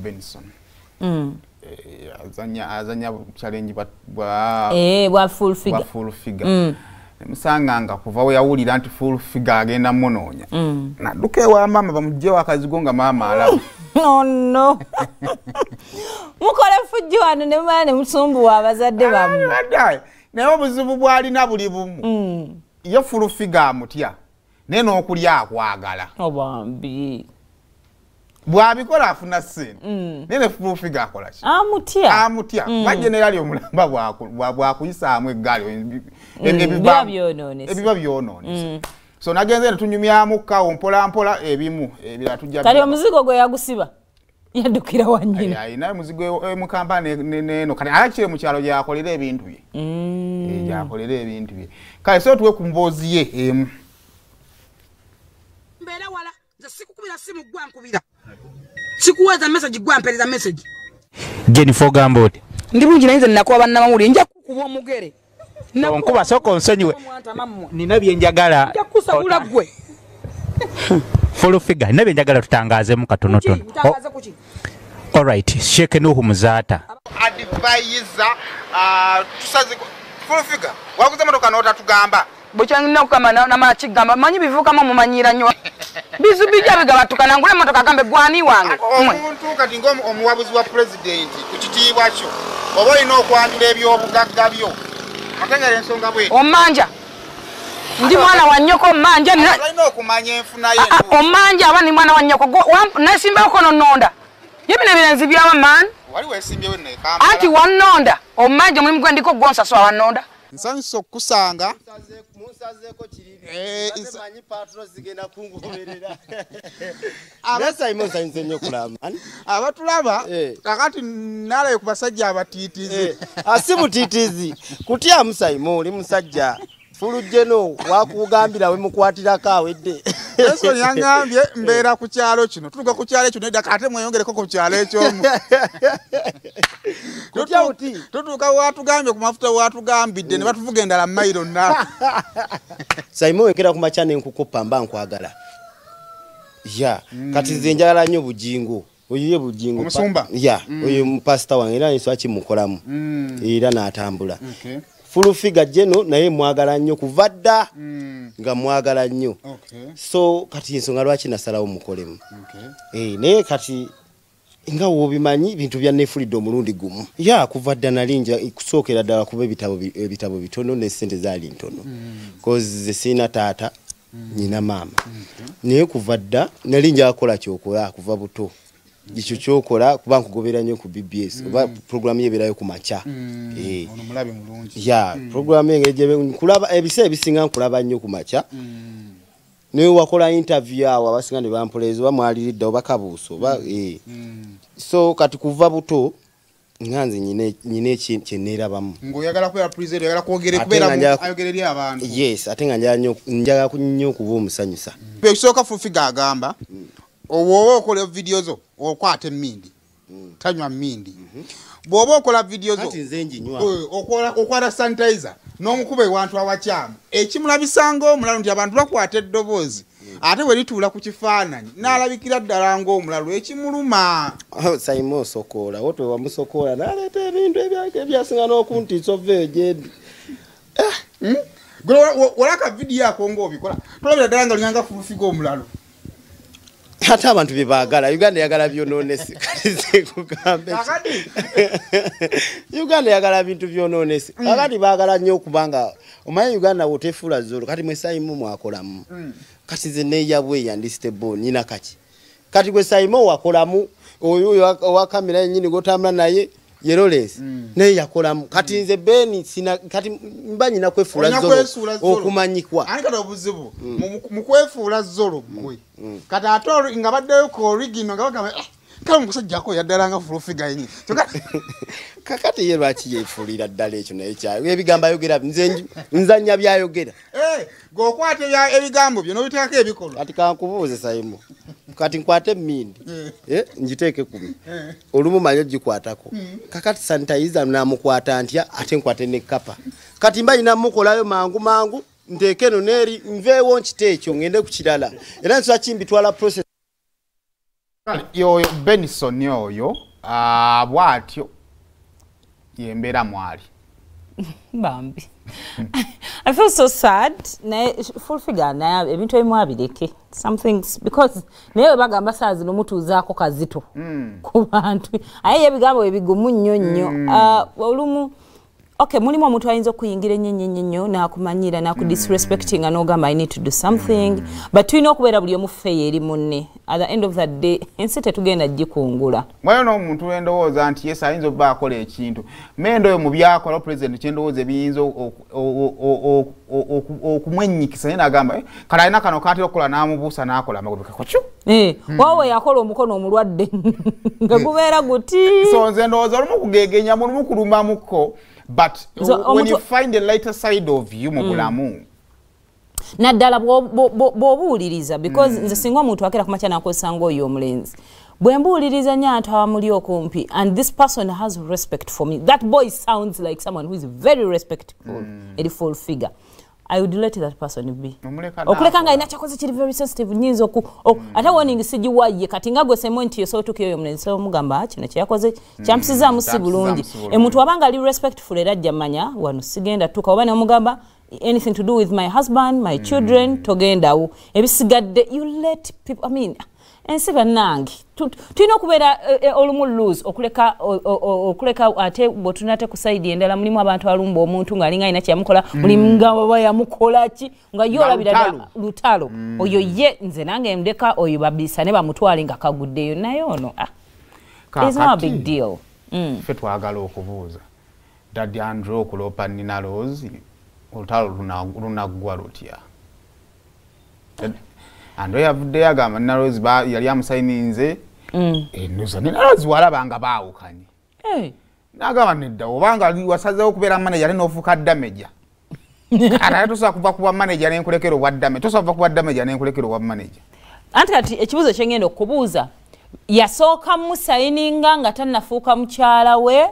Benson. Azanya challenge bwa full figure. Bwa full figure. Musanga nga kuva we yawulira nti full figure agenda munoonya. Nadduka ewa maama bamugyewo akazigo nga maama alaba. Oh no. Mukole fujjo wano ne mumala ne musumbuwa abazadde bammwe. Naye obuzibu bw'alina buli bumu. Ye full figure amutya. Naye n'okulya akwagala. Obambi. Bw'abikola afuna ssente. Naye ne full figure akola ki? Amutya. Amutya. Kuba generali omulamba bwakuyisaamu eggaali ebiba byonoonese. Ebiba byonoonese. So nagenze ne tunyumyamu kawo mpola mpola ebimu ebirala tujja. Kale omuzigo gwe yagusiba yaddukira wa nnyina. Ayina omuzigo mu kampani neno kale alakire mu kyalo gy'akolera ebintu bye. Gy'akolera ebintu bye. Kale so tuwe ku mboozi ye emu. Mbeera wala nze sikukubira simu gwa nkubira. Sikuweza message gwa mpereza message. Jennifer ogamba oti? Ndi bulungi naye nze nnakuwa bannamawulire nja kukuba omugere. Onkuba sooka onsonyiwe. Nina bye njagala. Nja kukusabula ggwe. Full figure nina bye njagala tutangazeemu katonotono. Tutangaze ku ki? All right, Sheikh Nuhu Muzaata. Advisor tusaze full figure. Waguze motoka n'otatugamba. Bwe kukama namala kigamba manyi bivukamu mumanyira nnyo. Bizu bijja bigabatuka ngule emmotoka agambe gwani wange. Omuntu kati ng'omuwabuzi wa pulezidenti ku kitiibwa kyo oba olina okwanjula ebyobugagga byo. Ategera ensonga bw'eti. Omanja. Ndi mwana wa nnyoko omanja. Olina okumanya enfuna ye. Omanja aba ndi mwana wa nnyoko. Nesimbako nonnonda. Ye bino ebirenzi byawa man. Wali weesimbyewo nno e Kampala. Anti wannonda. Omanja omulimu gwe ndiko gwonsasula wannonda. Nsanyuse okukusanga. Munsazeeko kiriri. Manyi patro zigenda kungoberera. Nasaimo nsanyuse nnyo okulaba. Abatulaba kakati nalaye ku basajja abatiitizi. Si butiitizi. Kutya Musaimo oli musajja. Fulujjeno wakugambira we mukwatirako awedde. Yesu yangambye mbeera ku kyalo kino. Tutuuka ku kyalo ekyo nedda ate mweyongereko ku kyalo ekyomu. Kutya uti? Tutuuka watugambye ku mafuta watugambidde ne batuvuga endala mayiro nna. Saimo wenkera ku makya ne nkukopa mba nkwagala. Ya, kati nze njagala nnyo Bujingo. Oyo ye Bujingo. Omusumba? Ya, oyo mupasita wange era nso akimukolamu. Era n'atambula. Full figure jeno naye mwagala nnyo kuva dda nga mwagala nnyo. So kati ensonga lwaki nasalawo mukolemu. Naye kati nga wobimanyi bintu bya neefulidde omulundi gumu. Ya kuva dda nali nja kusookera ddala kuba ebitabo bitono ne ssente zaali ntono. Cause nze sirina taata nnyina maama. Naye kuva dda nali nja kukola kyokola kuva buto. Ekyo kyokola kuba nkugobera nnyo ku BBS oba programu yebeerayo ku makya. Ono mulabe mulungi. Ya, programu engeri gye nkulaba ebiseera ebisinga nkulaba nnyo ku makya. Naye wakola interview awo abasinga ne bampoleeza oba mwaliridde oba kabuuso oba So kati kuva buto nga nze nyina kye neerabamu. Ng'oyagala kubeera president, oyagala kwogera kubeera ayogera eri abantu. Yes, ate nga njagala nnyo okuba omusanyusa. Ekisooka full figure agamba oba okola video zo okwata emmindi tanywa mmindi. Bw'oba okola video zo kati nze nginywa okwata sanitizer n'omukuba ewantu awakyamu ekimulabisa ng'omulalu nti abantu bakwata eddoboozi ate bwe lituula ku kifaananyi n'alabikira ddala ng'omulalu ekimuluma. Saimo osokoola wo wamusokoola n'aleeta ebintu ebyasinga n'okuntiisa ova eyo gyendi. Gwe olaka vidiyo ako ng'obikola tolabira ddala nga olinganga full figure omulalu. Ate abantu bye baagala Uganda eyagala byonoonese. Kati nze nkugambe Uganda eyagala bintu byonoonese. Kakati baagala nnyo okubanga omanyi Uganda wotefuula zolo kati mwe Saimo mwakolamu. Kati nze neeya bweya ndi stable nnyina kaki. Kati gwe Saimo wakolamu oyo owa kamera yennyini gw'otambula naye ye Lawrence naye yakolamu. Kati nze Ben sina kati mba nnyina kwefuula zolo okumanyikwa. Ani kati obuzibu mu kwefuula zolo ggwe. Kati ate nga baddeyo ku original nga bagamba kale omusajja ako yaddala nga full figure yennyini. Kakati ye lwaki yeefuulira ddala ekyo naye kyayo ebigambo ayogera nze nzannya byayogera. Gwe okwata ebigambo byo n'obiteekako ebikolwa. Kati kankubuuze Saimo. Kati nkwate emmindi ngiteeke kumi olumu manyi ogikwatako. Kakati sanitizer namukwata ntya ate nkwate ne kkapa. Kati mba nina mukolayo mangu mangu nteeke eno n'eri nveewo nkite ekyo ngende ku kirala. Era nsobola kimbitwala process. Yoyo Benson yoyo bw'atyo yembeera mwali. Bambi. I feel so sad. Naye full figure naye ebintu ebimu abireke. Some things because naye bagamba saa zino mutuuzaako kazito ku bantu. Aye ebigambo ebigumu nnyo nnyo. Olumu okay, mulimu omuntu ayinza okuyingira ennyo nnyo nnyo n'akumanyira n'akudisrespectinga n'ogamba I need to do something. But tulina okubeera buli omu ffe eri munne. At the end of the day, ensi tetugenda gikungula. Waliwo n'omuntu endowooza nti yes ayinza okuba akola ekintu. Mendo oyo mu byakola president kyendowooza ebiyinza okumwennyikisa naye n'agamba kale alina kano k'atera okukola n'amubuusa n'akola amagulu kakokyo. Waawe yakola omukono omulwadde nga gubeera guti. So nze ndowooza olumu kugeegenya olumu kulumamukko. But so, when you find the lighter side of you mu bulamu naddala bw'obuuliriza because nze singa omuntu akera kumakya n'akozesa ng'oyo omulenzi bwe mbuuliriza nnyo abantu abamuli okumpi and this person has respect for me, that boy sounds like someone who is very respectful eri full figure, I would let that person be. Okuleka nga alina kyakoze kiri very sensitive nyinza ate warning sigiwaye kati nga gwe semo nti osootuka oyo omulenzi omugamba kino kyeyakoze kyampusizaamu si bulungi. Omuntu abanga ali respectful era ajja manya wano sigenda tuuka oba nemugamba anything to do with my husband, my children, togendawo. Ebisigadde you let people, I mean, ensi bannange tulina okubeera olumu loose okuleka ate bw'otunate ku side endala mulimu abantu alumba omuntu ng'alinga alina kyeyamukola mulimu nga baba yamukola ki nga ye olabira lutalo oyo ye nze nange ndeka oyo babisa ne bamutwale nga kaguddeyo naye ono it's not a big deal. Ffe twagala okubuuza Daddy Andre okuloopa Nina Rose olutalo lunaggwa lutya? Andre yavuddeyo agamba Nina Rose yali amusayininze Nina Rose walaba nga baawukanye n'agamba nedda obanga wasazeewo okubeera manager ate n'ofuuka damager ate tosobola kuva ku bwa manager n'enkulekera obwa damager, tosobola kuva ku bwa damager n'enkulekera obwa manager. Anti kati ekibuuzo kye ngenda okubuuza yasooka musayininga nga tannafuuka mukyala we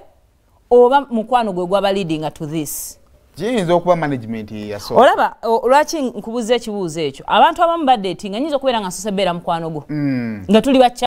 oba mukwano gwe gwaba leading to this? Kiyinza okuba management yasooka. Olaba lwaki nkubuuza ekibuuzo ekyo? Abantu abamu badeetinga nyinza okubeera nga nsoose beera mukwano gwo nga tuli bakya